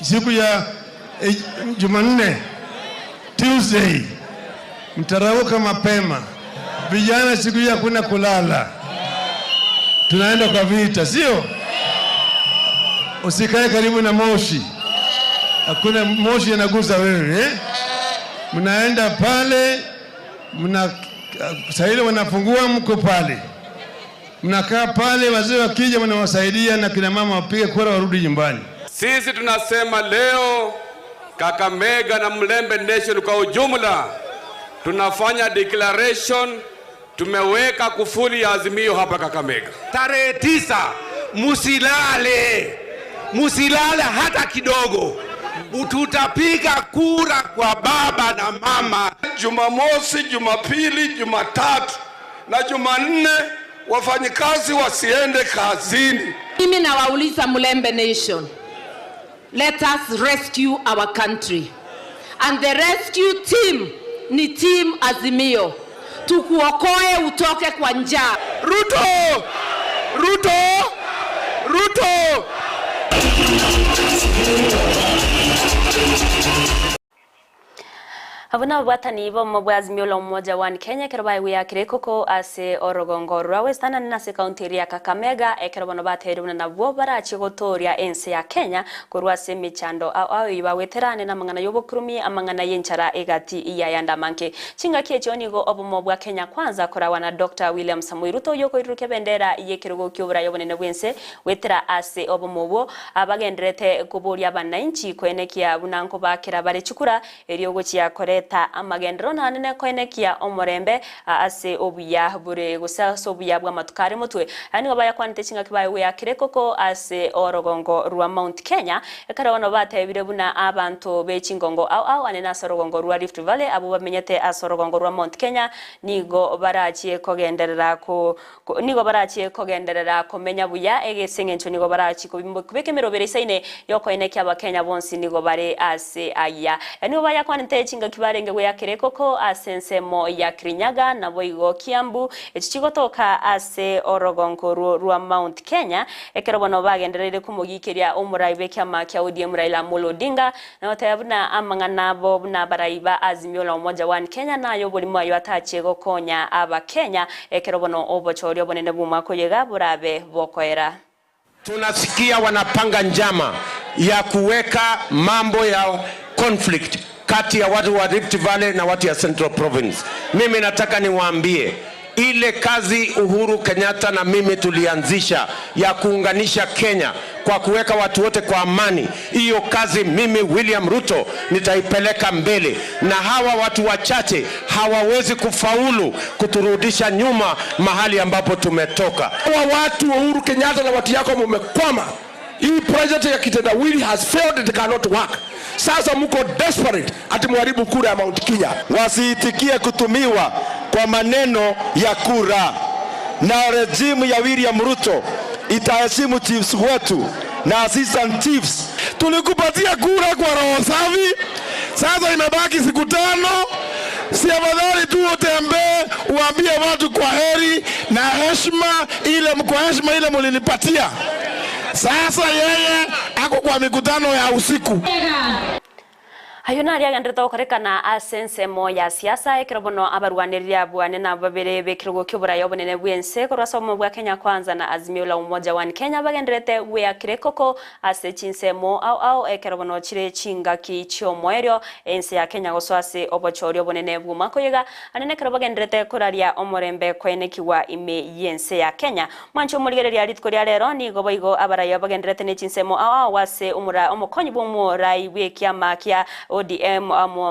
Siku ya eh, Jumanne, Tuesday, mtarauka mapema. Vijana siku hiyo hakuna kulala, tunaenda kwa vita, sio? Usikae karibu na moshi, hakuna moshi inagusa wewe eh? Mnaenda pale, mna saa ile wanafungua, mko pale mnakaa pale, wazee wakija wanawasaidia na kina mama wapige kura warudi nyumbani. Sisi tunasema leo Kakamega na Mlembe Nation kwa ujumla tunafanya declaration, tumeweka kufuli ya azimio hapa Kakamega. Tarehe 9, musilale, musilale hata kidogo. Tutapiga kura kwa baba na mama. Jumamosi, Jumapili, Jumatatu na Jumanne wafanyikazi wasiende kazini. Mimi nawauliza Mulembe Nation, let us rescue our country and the rescue team ni team Azimio, tukuokoe utoke kwa njaa. Ruto! Ruto! Ruto! Abwo nababwatani b'obomo bwa Azimio la Umoja One Kenya ekero baigweyakire ekoko ase orogongo rwa Western na ase ekaunti eria ya Kakamega ekero bono batebirie buna nabwo barachie gotooria ense ya Kenya korwa ase emechando ao ao eyio bagweterane namang'ana y'obokurumi amang'ana y'enchara egati y'ayande amange. Chingaki echio nigo obomo bwa Kenya Kwanza koragwa na Doctor William Samoei Ruto oyio okoirurukia ebendera y'ekerogo ki'oboraia obonene bw'ense goetera ase obomo obwo abagendererete koboria abanainchi koenekia buna nkobakera bare chikura Erio gochia koreta amagenderero naende nekoenekia omorembe ase obuya bore gose ase obuya bw'amatuko are motwe. Aya nigo bayakwanete chingaki baye koko ase orogongo rwa Mount Kenya, ekero bono batebire buna abanto be chingongo ao ao ane nase orogongo rwa Rift Valley abwo bamenyete ase orogongo rwa Mount Kenya nigo barachie kogenderera ko Nigo barachie kogenderera komenya buya, ase engencho nigo barachie kobeka emerobera isaine y'okoenekia Abakenya bonsi nigo bare ase aya. Nigo bayakwanete chingaki barenge goyakera ekoko ase ensemo ya Kirinyaga naboigo Kiambu, echi chigotoka ase orogongo orwo rwa Mount Kenya, ekero bono bagendereire komogikeria omorai bw'ekiama kia ODM Raila Amolo Odinga na goteba buna amang'ana abo buna abarai ba Azimio la Umoja One Kenya naye oborimo ayio atache gokonya Abakenya ekero bono obochori obonene bw'omwaka oyo iga borabe bokoera. Tunasikia wanapanga njama ya kuweka mambo ya conflict kati ya watu wa Rift Valley na watu ya Central Province. Mimi nataka niwaambie ile kazi Uhuru Kenyatta na mimi tulianzisha ya kuunganisha Kenya kwa kuweka watu wote kwa amani, hiyo kazi mimi William Ruto nitaipeleka mbele, na hawa watu wachache hawawezi kufaulu kuturudisha nyuma mahali ambapo tumetoka. Hawa watu Uhuru Kenyatta na watu yako mumekwama. Hii project ya kitendawili has failed, it cannot work. Sasa mko desperate ati muharibu kura ya Mount Kenya. Wasiitikie kutumiwa kwa maneno ya kura, na rejimu ya William Ruto itaheshimu chiefs wetu na assistant chiefs. Tulikupatia kura kwa roho safi, sasa imebaki siku tano. Si afadhali tu utembee uambie watu kwa heri na heshima ile, kwa heshima ile mulinipatia. Sasa yeye Ako kwa mikutano ya usiku. Ayio naria agenderete gokorekana ase ensemo ya siasa, ekero bono abarwanereri abwo ane na babere b'ekerogo ki'oboraia obonene bw'ense korwa ase obomo bwa Kenya Kwanza na Azimio la Umoja One Kenya bagenderete gweakera ekoko ase chinsemo ao ao ekero bono chire chingaki chi'omoerio ense ya Kenya gosoa ase obochori obonene bw'omwaka oyoiga ande nekero bagenderete koraria omorembe koenekigwa ime y'ense ya Kenya. Mwanche omorigereria rituko ria rero nigo boigo abaraia bagenderete ne chinsemo ao ao ase omora omokonyi bw'omorai bw'ekiama kia ODM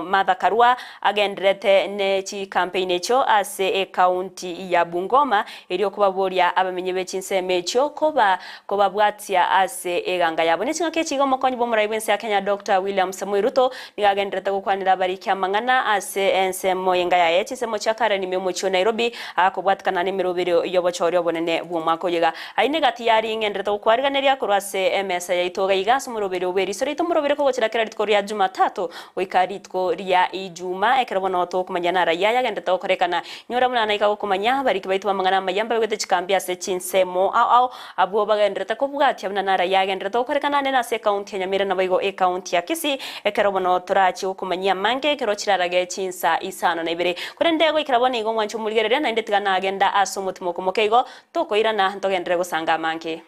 Martha Karua agenderete ne chikampeini echio ase ekaunti ya Bungoma erio kobaboria abamenyi be chinsemo echio koba kobabwatia ase eganga yabo. Ne chingaki echi iga omokonyi bw'omorai bw'ense ya Kenya Doctor William Samoei Ruto nigo agenderete gokwanera abariki amang'ana ase ensemo y'enga yaye chinsemo chia Karen ime omochie o Nairobi Akobwatikana nemeroberio y'obochori obonene bw'omwaka oyo iga. Ayio negati yari ing'enderete gokwariganeria korwa ase emesa yaito iga iga ase omoroberio bw'eriso riaito omoroberio kogochera kera rituko ria Jumatatu goika rituko ria Ijuma ekero bono tokomanya narayia ayagenderete gokorekana. Inyora buna naika gokomanya abariki baito b'amang'ana amaya mbabegete chikambi ase chinsemo ao ao abwo bagenderete kobwatia buna narayia agenderete gokorekana ande nase ekaunti ya Nyamira naboigo ekaunti ya Kisii Ekero bono torachie gokomanyia amange ekero chirarage chinsa isano na ibere. Korende goikera bono igo mwanche omorigereria, naende tiga nagenda ase omotimoko moke igo, tokoirana ntogenderere gosanga amange.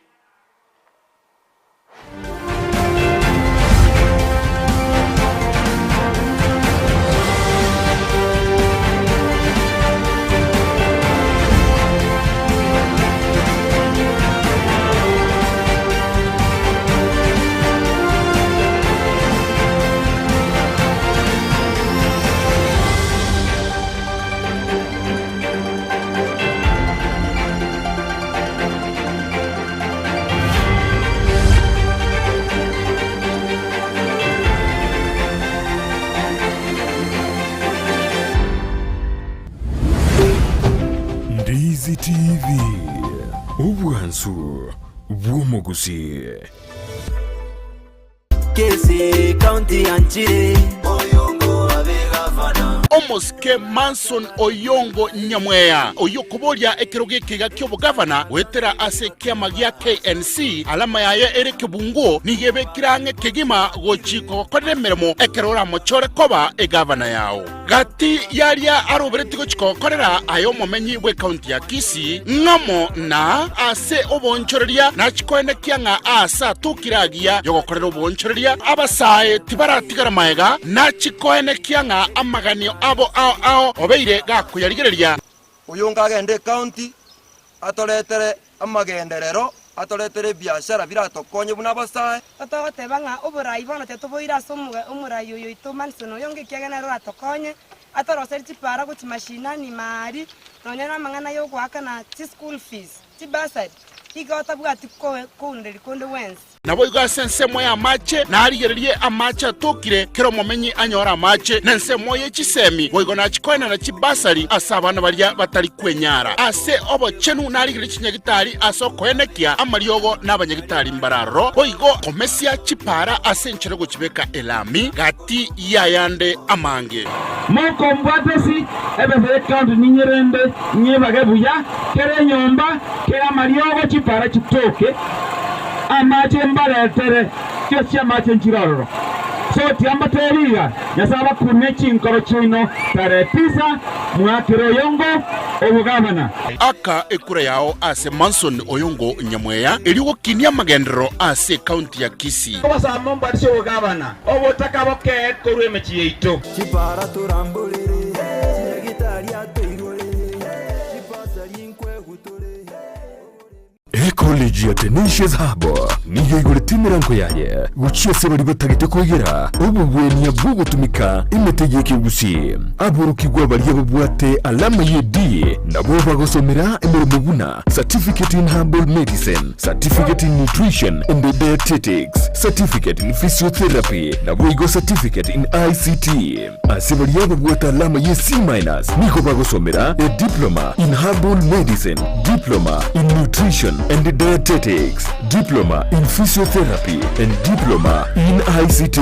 Ndizi TV, obwansu bw'omogusii. Kisii county ya nchiri Oyongo abe gavana. Omosike Manson Oyongo Nyamweya, oyio okoboria ekerogo ekiga ki'obogavana goetera ase ekiama gia KNC, alama yaye ere kebunguo, nigo ebekire ang'e kegima gochi kogokorera emeremo ekero oramochore koba egavana yao. Gati y'aria aroberetie gochia kogokorera aye omomenyi bw'ekaunti ya Kisii, ng'amo na ase oboonchoreria nachie koenekia ng'a aase atokire agiya y'ogokorera oboonchoreria, abasae tibaratigara magega, nachie koenekia ng'a amaganio abo ao ao obeire gakoyarigereria. Oyonga agende ekaunti atoretere amagenderero, atoretere ebiashara biratokonye buna abasae. Totogoteba ng'a oborai bono tetoboire ase omorai oyo oito Manson oyonga ekiagera nere oratokonye, atoroserie chipara gochia mashinani maari, nonya namang'ana yogoakana chischool fees, chibursary, igo tabwati kounereria konde gwensi. Naboigo ase ensemo y'amache narigererie amache atokire, kera omomenyi anyore amache, na ensemo ye chisemi boigo nachikoenana chibasari ase abana baria batari kwenyara. Ase obochenu narigererie chinyagitari ase okoenekia amariogo na abanyagitari mbararoro, boigo komesia chipara ase enchera yogochibeka elami gati y'ayande amange. Mokombwatesi ebesa y'ecounty ninyerende nyebage buya, kera enyomba, kera amariogo chipara chitoke, amache mbaretere chionsi chi'amache nchire ororo. So tiga mbateebie iga, Nyasae abakune chinkoro chiaino tarehe tisa, mwakere oyongo obogabana. Aka ekura yao ase Manson Oyongo Nyamweya erio gokinia amagenderero ase ekaunti ya Kisii. Obasaba mombatisie obogabana obotaka bokee korwa emechie yaito. Chipara toramborere, chinyagitari atoigorere, chibasari nkwegutore. Ecollege ya Tenacious Hub nigo eigorete emerango yaye gochia ase baria batagete koegera obogwenia bw'ogotumeka emete y'ekegusii. Aborokigwa baria babwate alama ye D nabo bagosomera emeremo buna Certificate in Herbal Medicine, Certificate in Nutrition and Dietetics, Certificate in Physiotherapy naboigo Certificate in ICT. Ase baria babwate alama ye C minus nigo bagosomera a Diploma in Herbal Medicine, Diploma in Nutrition and Dietetics, Diploma in Physiotherapy and Diploma in ICT.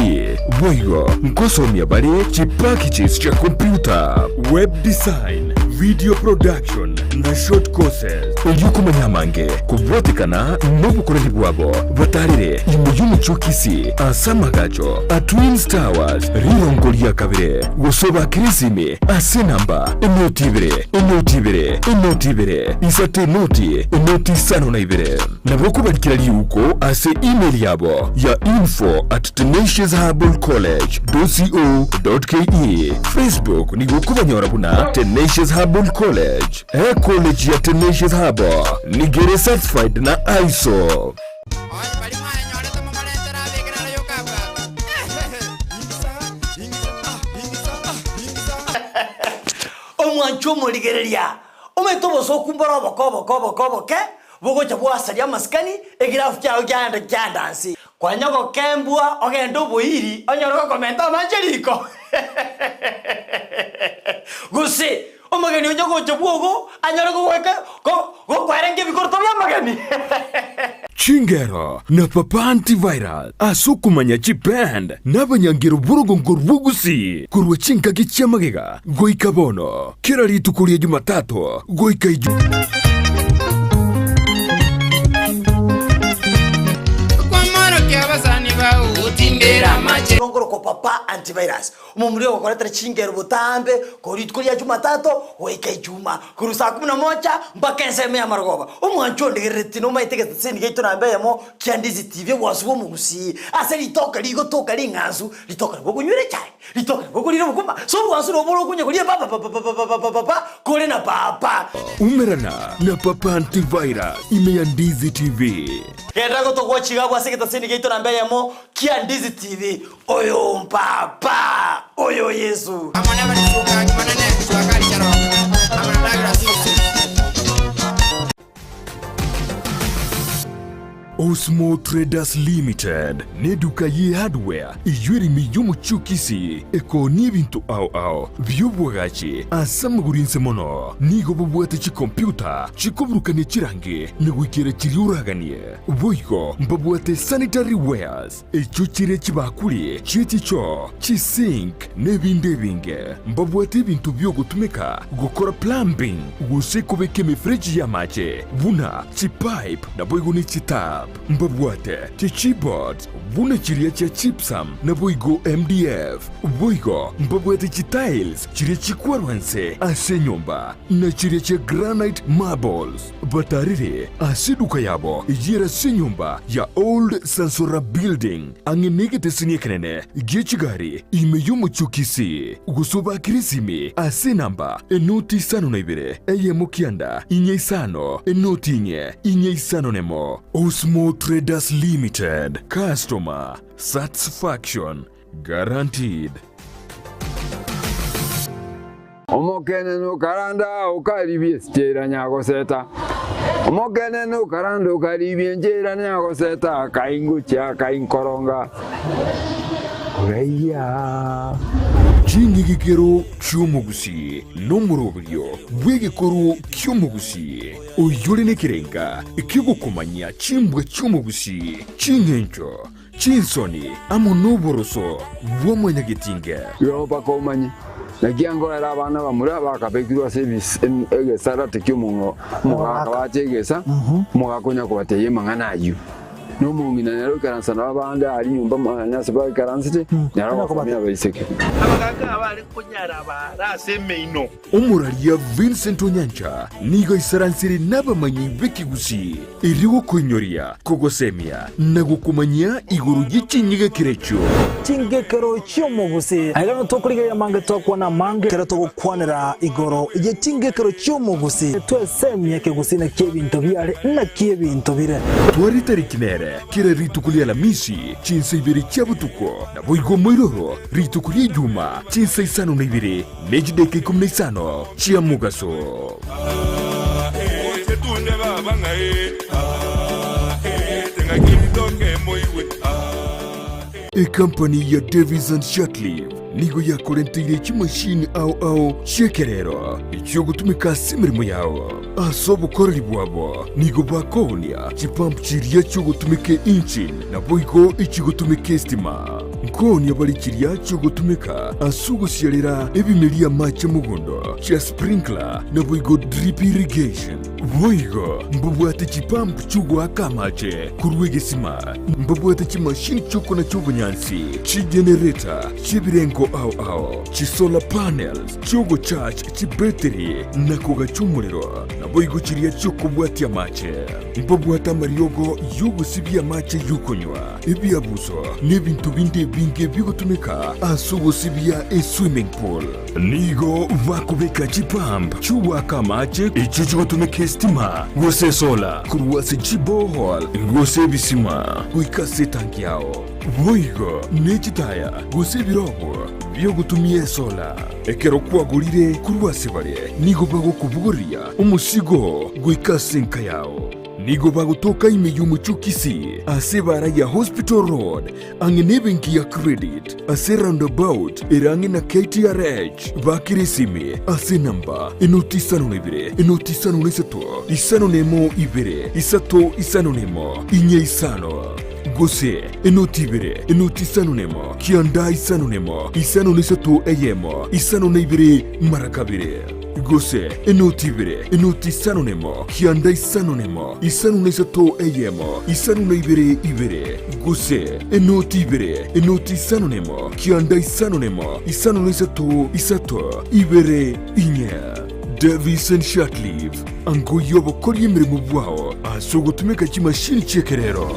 Boigo nkosomia bare chipackages chia computer, web design, video production na short courses. Erio komanya amange kobwatekana nobokoreri bwabo, batarere ime y'omochie o Kisii ase amagacho a Twins Towers rirongo ria kabere, gose obakere esimi ase enamba enoti ibere, enoti ibere, enoti ibere, isato enoti, enoti isano na ibere. Nabo okobarikera riuko ase email yabo ya info at tenaciousherbalcollege.co.ke. Facebook nigo okobanyora buna Tenacious Herbal College. Ecollege ya Tenacious Herbal nigo ere certified na ISO. Omwanchwa omorigereria, omanyete obosooku mbore oboke oboke oboke oboke, bogocha bwasaria amasikani, egirafu kiao kiaenda kiandansi. Kwanya gokembwa ogende oboiri onyore gokomenta amache riko. Gose omogeni onye gocha bwogo anyore gogoika gokwerenga ebikoroto bi'amageni. Chingero na Papa Antivirus ase okomanya chiband na abanyangero b'orogongo rw'Ogusii korwa chingaki chi'amagega goika bono, kera rituko ria Jumatato goika Ijumaa. Nkorokwa Papa Antivirus, omomura ogokoretera chingero botambe korwa rituko ria Jumatato goika Ijumaa, korwa saa kumi na moja mpaka ensemo ya marogoba. Omwancho ondegerereti nomaete egeteseni giaito namba eyemo kia Ndizi TV, obwansu bw'omogusii, ase ritoka rigotoka ring'ansu, ritoka nabo okonywera echae. Ritoke gokorire obokima, ase obwansu nobore okonya koria papapapapapapapa kore na papa. Umerana na Papa Antivirus ime ya Ndizi TV. Genda gotogwa chigabwa ase egetaseni giaito namba eyemo kia Ndizi TV. Oyo mpapa! Oyo Yesu! Osmo Traders Limited neduka ye hardware eyio ere ime y'omochie o Kisii ekoonia ebinto ao ao bi'oboagachi ase amagoro inse mono. Nigo bobwate chikompiuta chikoburukania chirangi na goikera chiria oraganie. Boigo mbabwate sanitary wares echio chire chibakuri chie chichoo, chisink na ebinde ebinge. Mbabwate ebinto biogotumeka gokora plumbing gose kobeka emefereji y'amache buna chipipe naboigo ne chitap. Mbabwate chichipboards buna chiria chia gypsum naboigo MDF. Boigo mbabwate chitiles chiria chikwarwa nse ase enyomba na chiria chia granite marbles. Batarire ase eduka yabo eyere ase enyomba ya Old Sansora Building ang'e negeteseni ekenene gie chigari ime y'omochie o Kisii, gose obakere esimi ase enamba enoti isano na ibere eyemo kianda inye isano enoti inye inye isano nemo. Osmo Traders Limited, Customer Satisfaction Guaranteed. Omokenene okaranda okaribia esichera nyagoseta, Omokenene okaranda okaribia enchera nyagoseta, Akaingochia akainkoronga koraiya. Ching'igikero chi'omogusii nomoroberio bw'egekoro ki'omogusii, oyore nekerenga ki'ogokomanyia chimbwa chi'omogusii, ching'encho, Chinsoni amo noboroso bwa mwanyagetinge. Igo mpaka omanye, naki angoera abana bamura bakabekirwe ase egesarate ki'omogaka bache egesa, omogaka onya kobatebia amang'ana ayio. Na omong'ina nere oikaransa nabo abande aria nyomba manya ase baikaransete, nere ogokomia abaiseke. Abagaaka abare konyara baare ase emeino. Omoraria Vincent Onyancha nigo aisaransire nabamanyi b'ekegusii erio gokoinyoria, kogosemia na gokomanyia igoro ye chinyigekero echio. Chingekero chi'omogusii. Aiga nigo tokorigereria amange twakwana amange ekero togokwanera igoro ye chingekero chi'omogusii. Twesemie ekegusii naki ebinto biare naki ebinto bire. Tware tariki nere kera rituko ri'Alamisi chinsa ibere chia botuko, naboigo moiroro rituko ri'Ejuma chinsa isano na ibere Ne chidaeka ikomi na isano chia mogaso. Ekampani ya Davis and Shirtliff nigo yakorenteire chimashini ao ao chi'ekerero echiogotumeka ase emeremo yao. Ase obokoreri bwabo nigo bakoonia chipump chiria chiogotumeka engine naboigo echigotumeka estima. Nkoonia bare chiria chiogotumeka ase ogosiarera ebimeria amache mogondo, chia sprinkler, naboigo drip irrigation. Boigo mbabwate chipump chiogoaka amache korwa egesima, mbabwate chimashini chiokonacha obonyansi, chigenerator chi'ebirengo ao ao, chisolar panels chiogocharge chibetiri na kogacha omorero, naboigo chiria chiokobwatia amache. Mbabwate amariogo y'ogosibia amache y'okonywa, ebiabuso, na ebinto binde ebinge bigotumeka ase ogosibia eswimming pool. Nigo bakobeka chipump chi'ogoaka amache echio chigotumeka esitima gose esola korwa ase chiborehole gose ebisima goika ase etanki yao. Boigo ne chitaya gose ebirogo bi'ogotumia esola. Ekero kwagorire korwa ase bare, nigo bagokobogoria omosigo goika ase enka yao. Nigo bagotoka ime y'omochie o Kisii ase ebaara ya Hospital Road ang'e nebenki ya Credit ase roundabout ere ang'e na KTRH. Bakere esimi ase enamba enoti isano na ibere enoti isano na isato isano na emo ibere isato isano na emo inye isano gose enoti ibere enoti isano na emo kianda isano na emo isano na isato eyemo isano na ibere mara kabere. Gose enoti ibere, enoti isano nemo, kianda isano nemo, isano na isato eyemo, isano na ibere ibere, gose enoti ibere, enoti isano nemo, kianda isano nemo, isano na isato isato, ibere inye. Davison Shirtliff, angoyia obokoria emeremo bwao ase ogotumeka chimashini chi'ekerero.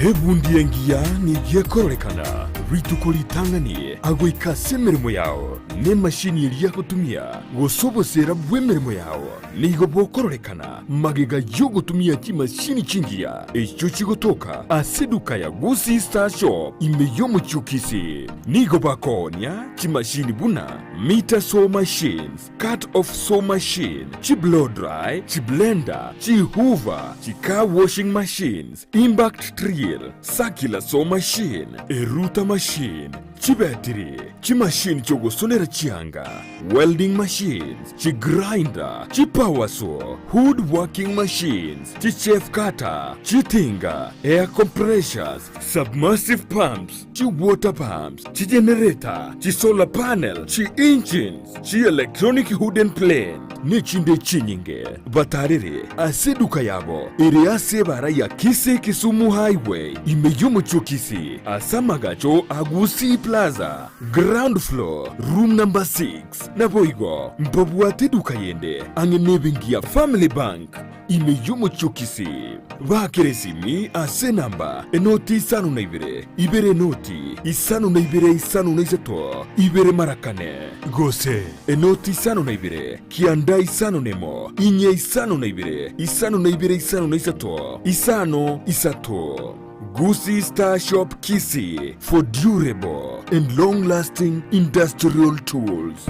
Ebundi engiya nigo ekororekana rituko ritang'ani agoika ase emeremo yao, na emashini eria agotumia, gose oboseera bw'emeremo yao, nigo bokororekana magega y'ogotumia chimashini chingiya echio chigotoka ase eduka ya Gusii Star Shop ime y'omochie o Kisii. Nigo bakoonia chimashini buna meter saw machines, cut off saw machine, chi-blow dry, chi-blender, chi-hoover, chi-car washing machines, impact drill, circular saw machine, eruta machine, chibetiri, chimashini chi'ogosonera chianga, welding machines, chigrinder, chipower saw, wood working machines, chichaff cutter, chitinga, air compressors, submersive pumps, chi-water pumps, chigenerator, chisolar panel, chi-engines, chi-electronic wooden plane, nechinde chinyinge. Batarere ase eduka yabo ere ase ebara ya Kisii Kisumu Highway ime y'omochie o Kisii ase amagacho a Gusii Plaza, ground floor, room number 6. Naboigo mbabwate eduka yende ang'e nebenki ya Family Bank ime y'omochie o Kisii. Baakere esimi ase enamba enoti isano na ibere, ibere enoti isano na ibere isano na isato ibere mara kane, gose enoti isano na ibere kianda isano nemo inye isano na ibere isano na ibere isano na isato isano isato. Gusii Star Shop Kisii for durable and long lasting industrial tools.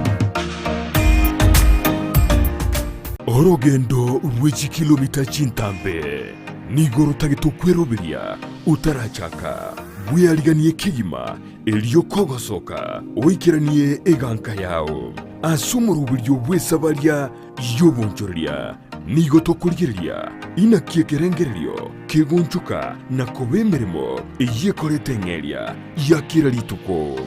Orogendo rwe chikilomita chintambe nigo rotagete okweroberia otarachaka. Bweariganie kegima erio kogosoka oikeranie eganka yao. Ase omoroberio bw'esabaria y'obonchoreria nigo tokorigereria inaki ekerengererio kegonchoka na koba emeremo eyio ekoreta eng'eria ya kera rituko.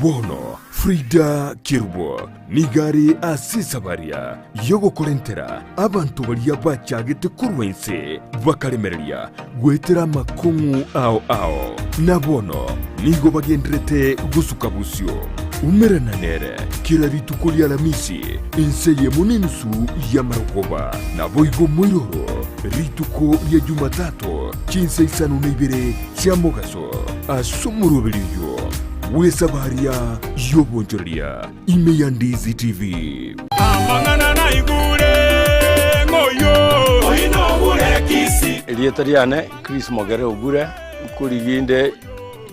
Bono Frida Kerubo nigo are ase esabaria y'ogokorentera abanto baria bachagete korwa inse bakaremereria goetera amakong'u ao ao, na bono nigo bagenderete gosuka bosio. Umerana nere kera rituko ri'Alamisi ense eyemo nenusu y'amarogoba, naboigo moiroro rituko ria Jumatato chinsa isano na ibere chia mogaso ase omoroberi oyio bw'esabaria y'obonchoreria ime ya Ndizi TV. Amang'ana naigure ng'oyio oino ogure Kisii. Erieta riane Chris Mogere Ogure, nkorigia inde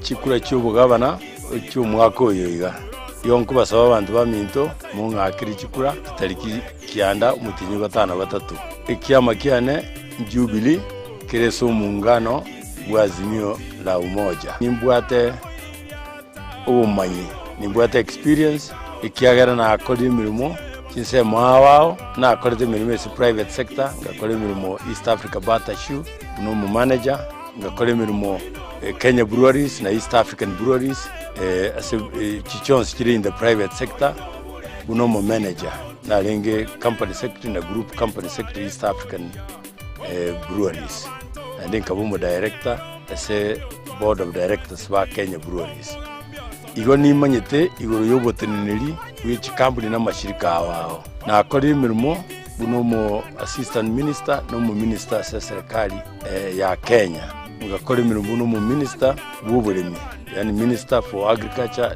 chikura chi'obogabana chi'omwaka oyo iga. Igo nkobasaba abanto baminto mong'akere chikura chitariki kianda omotienyi o gatano gatato. Ekiama kiane Jubilee kere ase omongano bwa Azimio la Umoja. Nimbwate obomanyi, nimbwate experience, ekiagera nakorire emeremo chinsemo ao ao, nakorete emeremo ase private sector, ngakora emeremo East Africa Bata Shoe buna omomanager. Ngakora emeremo Kenya Breweries na East African Breweries ase echi chionsi chire in the private sector buna omo manager. Narenge company secretary na group company secretary East African Breweries. Naende nkaba omo director ase board of directors ba Kenya Breweries. Igo nimanyete igoro y'oboteneneri bwe chikampuni na amashirika ao ao. Nakorire emeremo buna omo assistant minister na omo minister ase eserekari ya Kenya. Ngakora emeremo buna omo minister bw'oboremi, yaani minister for agriculture.